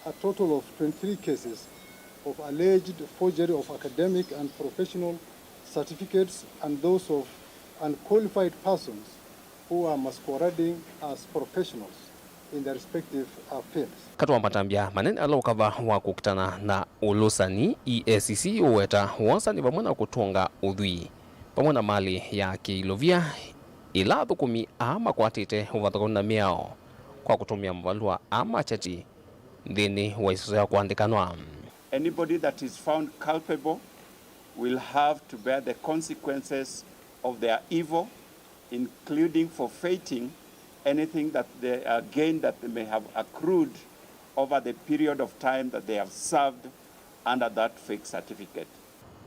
a total of twenty-three cases of alleged forgery of academic and professional certificates and those of unqualified persons who are masquerading as professionals in their respective, uh, fields. Katĩ wa matambya manene ala ũkava wa kũkitana na ũlũsani, E A C C ũweta wosani vamwe na kũtũnga ũthwii vamwe na malĩ ya kĩilovia ĩla athũkũmi aa makwatĩte ũvathũkanu na mĩao kwa kũtũmĩa mavalũa aa ma kyati nthĩnĩ wa ĩsoso ya kũandĩkanwa. Anybody that is found culpable will have to bear the consequences of their evil, including forfeiting anything that they, uh, gain that they may have accrued over the period of time that they have served under that fake certificate.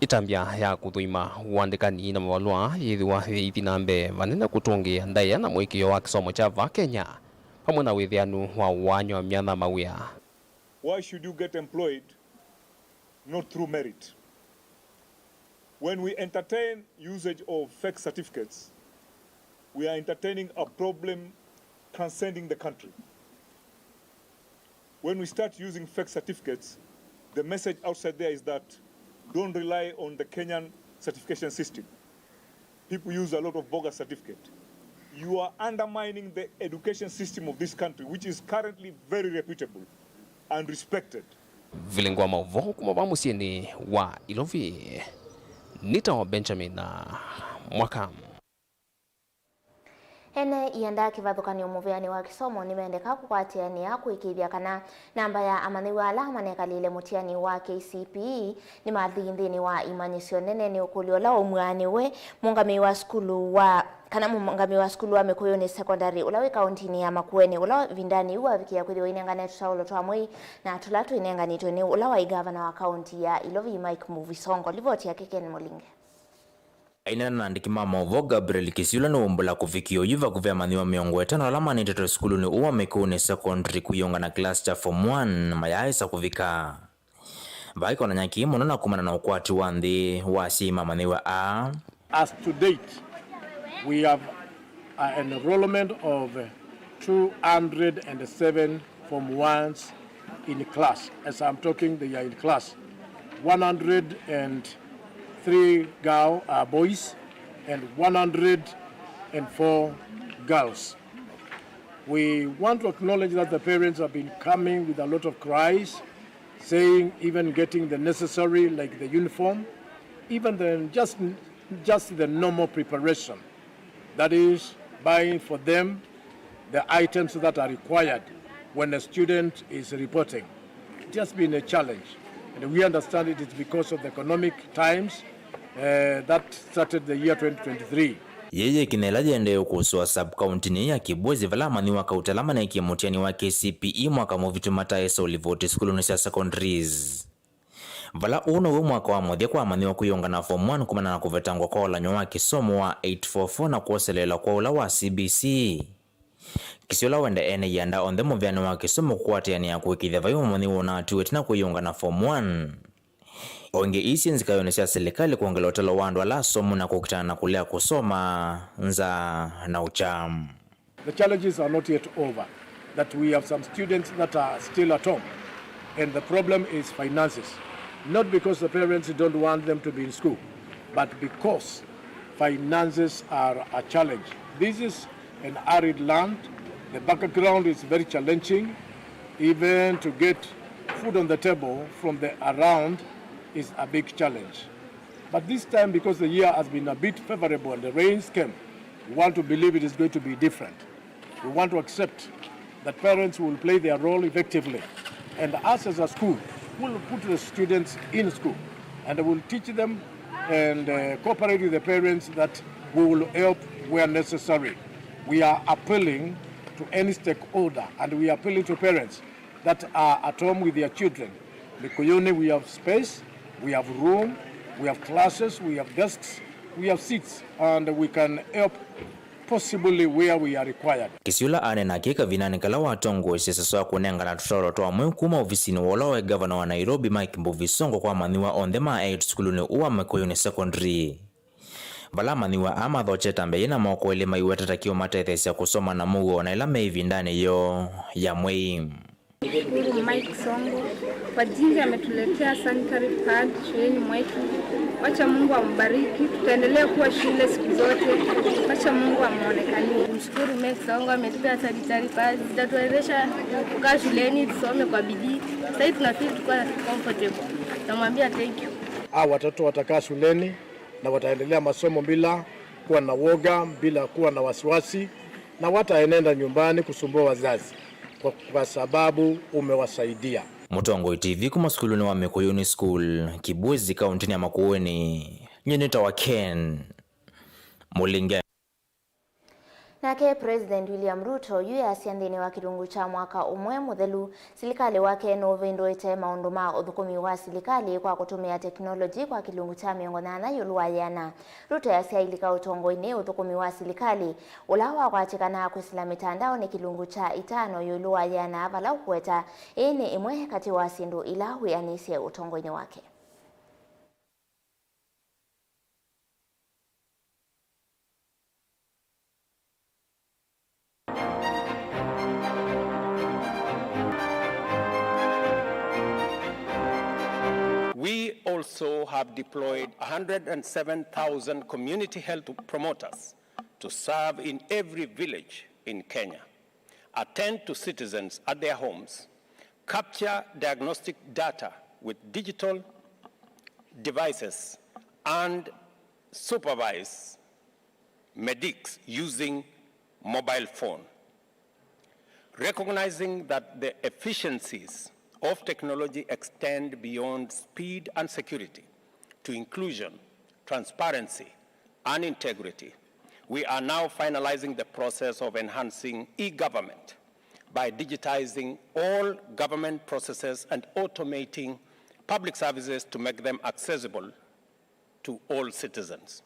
Ĩtambya ya kũthũima ũandĩkani na mavalũa yĩthĩwa yĩithi na mbee vanene kũtũngĩĩa ndaĩa na mũĩkĩĩo wa kĩsomo kya vaa Kenya, vamwe na wĩthĩanu wa ũany'o wa myanya ma wĩa. Why should you get employed not through merit? When we entertain usage of fake certificates, we are entertaining a problem transcending the country. When we start using fake certificates, the message outside there is that don't rely on the Kenyan certification system. People use a lot of bogus certificate. You are undermining the education system of this country, which is currently very reputable and respected. Vilingwa maũvoo kuma va mũsyĩnĩ wa Ilovi, nĩtawa Benjamin Mwaka. Ene ienda kĩvathũkany'o mũvĩanĩ wa kĩsomo nĩmendeka kũkwatĩanĩa kũĩkĩĩthya kana namba ya amanyĩw'a ala manekalĩle mũtiani wa K C P E nĩmathi nthĩnĩ wa imanyĩsyo nene. Nĩ ũkũlyo ũla waumw'aa nĩwe mũũngamĩi wa sukulu wa, kana mũũngamĩi wa sukulu wa Mĩkũyũnĩ Secondary, ũla wĩ kaũntinĩ ya Makueni, ũla ĩvindanĩ yĩu wavikĩa kwĩthĩwa ainengane tũtaũlo twa mwei na tũla twĩnenganĩtwe nĩ ũla waĩ ngavana wa kaũnti ya Ilovi, Mike Mbuvi Sonko. Livoti yake Ken Mũlinge. Aineena na andĩki ma maũvoo, Gabriel Kĩsiũla nĩwaumbũla kũvikĩa oyu vakuvĩ amanyĩw'a mĩongo ĩtano ala manĩtĩtwe sukulunĩ ũũ wa Mĩkũyũnĩ Secondary kwĩyũnga na kĩlasi kya form one mayaaĩsa kũvika. Vai kwonany'a kĩĩ mũno na kumana na ũkwati wa nthĩ wa asyai ma amanyĩw'a aa. As to date, we have, uh, enrollment of, uh, two hundred and seven form ones in class. As I'm talking, they are in class. One hundred and three girl, uh, boys and one hundred and four girls. We want to acknowledge that the parents have been coming with a lot of cries, saying even getting the necessary, like the uniform, even the, just, just the normal preparation. That is, buying for them the items that are required when a student is reporting. It has been a challenge, and we understand it is because of the economic times, uh, that started the year twenty twenty-three. Yĩĩ yĩ ĩkinya yĩla yĩendee ũkũsũa sub-kauntinĩ ya Kibwezi, vala amanyĩw'a kauta ala maneekie mũtiani wa K C P E mwaka mũvĩtu mataaĩsa ũlivoti sukulunĩ sya secondaries. Vala ũũ now'o mwaka wa mũthya kwa amanyĩw'a kwĩyũnga na form one kumana na kũvetangwa kwa ũlany'o wa kĩsomo wa eight four four na kwoseleelwa kwa ũla wa C B C. Kĩsiũla wenda ene ianda onthe mũvĩanĩ wa kĩsomo kũkwatĩanĩa kũĩkĩĩthya vai mũmanyĩw'a ũnaatw'ĩte na kwĩyũnga na form one. O ĩngĩ, ii syĩ nzikaĩonĩ sya silikalĩ kwongela ũtalo wa andũ ala asomu na kũkitana na kũlea kũsoma nzaa na ũkya. The challenges are not yet over, that we have some students that are still at home, and the problem is finances. Not because the parents don't want them to be in school, but because finances are a challenge. This is an arid land. The background is very challenging. Even to get food on the table from the around is a big challenge. But this time, because the year has been a bit favorable and the rains came, we want to believe it is going to be different. We want to accept that parents will play their role effectively, and us as a school will put the students in school and will teach them and, uh, cooperate with the parents that we will help where necessary. We are appealing to any stakeholder, and we are appealing to parents that are at home with their children. Mikuyuni, we have space, we have room, we have classes, we have desks, we have seats, and we can help possibly where we are required. Kisiula anena kĩ kavindanĩ kala watongoesye sasa wa kũnengana tũtaũlo twa mwĩĩ kuma ovisinĩ wa ũla waĩ ngavana wa Nairobi, Mike Mbuvi Sonko, kwa amanyĩw'a onthe ma aĩtu sukulunĩ ũũ wa Mikuyuni Secondary, vala amanyĩw'a aa mathokye ĩtambya yĩna moko elĩ maiweta ta kĩũmatetheesya kũsoma na mũuo na ĩla me ĩvindanĩ yoo ya mwei. Shukuru Mike Songo kwa jinsi ametuletea sanitary pad shuleni mwetu. Wacha Mungu ambariki, tutaendelea kuwa shule siku zote. Wacha Mungu amuonekanie. Mshukuru Mike Songo ametupea sanitary pads, zitatuwezesha kukaa shuleni tusome kwa bidii. Sasa hivi tunafeel tuko comfortable. Namwambia thank you. Hawa watoto watakaa shuleni na wataendelea masomo bila kuwa na woga, bila kuwa na wasiwasi, na wataenenda nyumbani kusumbua wazazi kwa, kwa sababu umewasaidia. Mũtongoi T V kuma sukulunĩ wa Mikuyuni School, Kibwezi, kaũntĩnĩ ya Makueni, nyie nĩtawa Ken Mũlinge. Nake President William Ruto yu easya nthĩnĩ wa kĩlungu kya mwaka ũmwe mũthelu, silikalĩ wake nũvĩndũĩte maũndũ ma ũthũkũmi wa silikalĩ kwa kũtũmĩa teknoloji kwa kĩlungu kya mĩongo nyanya ĩũlũ wa yĩana. Ruto easya ailika ũtongoinĩ ũthũkũmi wa silikalĩ ũla wakwatĩkanaa kwĩsĩla mĩtandaonĩ kĩlungu kya itano ĩũlũ wa yĩana, vala ũkũweta ĩĩ nĩ ĩmwe katĩ wa syĩndũ ila wĩanĩsye ũtongoinĩ wake. We also have deployed one hundred and seven thousand community health promoters to serve in every village in Kenya, attend to citizens at their homes, capture diagnostic data with digital devices, and supervise medics using mobile phone. Recognizing that the efficiencies of technology extend beyond speed and security to inclusion, transparency, and integrity, we are now finalizing the process of enhancing e-government by digitizing all government processes and automating public services to make them accessible to all citizens.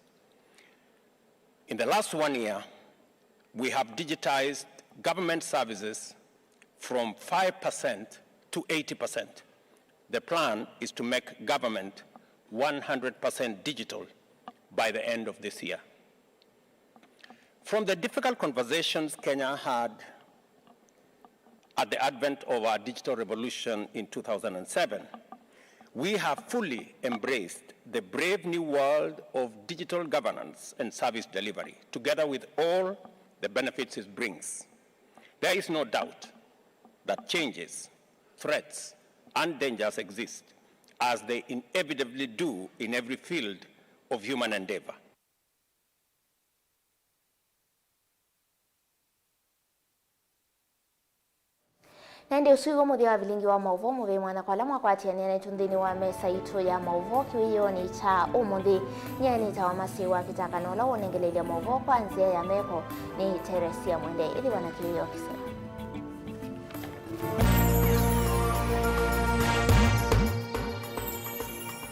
In the last one year, we have digitized government services from five percent to eighty percent. The plan is to make government one hundred percent digital by the end of this year. From the difficult conversations Kenya had at the advent of our digital revolution in two thousand and seven, we have fully embraced the brave new world of digital governance and service delivery, together with all the benefits it brings. There is no doubt that changes, threats, and dangers exist, as they inevitably do in every field of human endeavor. Na ĩndĩ ũsu wĩw'o mũthya wa vilingi wa maũvoo mũvei mwanya kwa ala mwakwatĩanĩa naitũ nthĩnĩ wa mesa itũ ya maũvoo kĩwĩoonĩ kya ũmũnthĩ. Nyie nĩtawa Masĩ wa Kĩtaka, na ũla wonengeleelya maũvoo kwa nzĩa ya meko nĩ Teresia Mwende. Ĩthĩwa na kĩwĩoo kĩseo.